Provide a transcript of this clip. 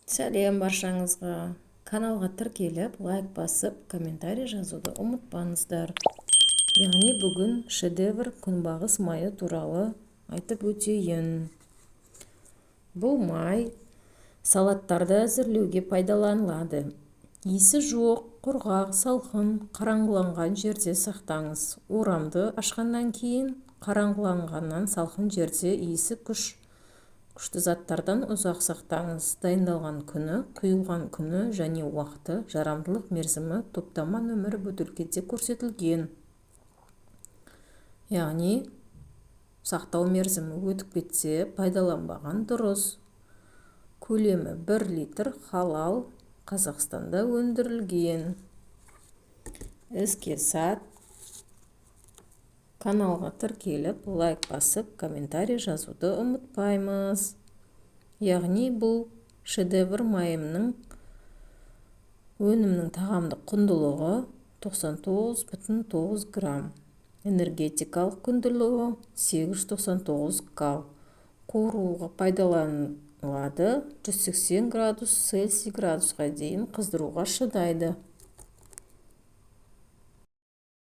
Сәлем баршаңызға! Каналға тіркеліп, лайк басып, комментарий жазуды ұмытпаңыздар. Яғни бүгін «Шедевр» күнбағыс майы туралы айтып өтейін. Бұл май салаттарды әзірлеуге пайдаланылады. Иісі жоқ, құрғақ, салқын, қараңғыланған жерде сақтаңыз. Орамды ашқаннан кейін қараңғыланғаннан салқын жерде, иісі күшті заттардан ұзақ сақтаңыз. Дайындалған күні, құйылған күні және уақыты, жарамдылық мерзімі, топтама нөмірі бөтелкеде көрсетілген. Яғни сақтау мерзімі өтіп кетсе, пайдаланбаған дұрыс. Көлемі 1 литр, халал, Қазақстанда өндірілген. Іске сәт! Каналға тіркеліп, лайк басып, комментарий жазуды ұмытпаймыз. Яғни бұл «Шедевр» майының өнімнің тағамдық құндылығы 99,9 грамм, энергетикалық құндылығы 899 кал. Қуыруға пайдаланылады, 180 градус Цельсий градусқа дейін қыздыруға шыдайды.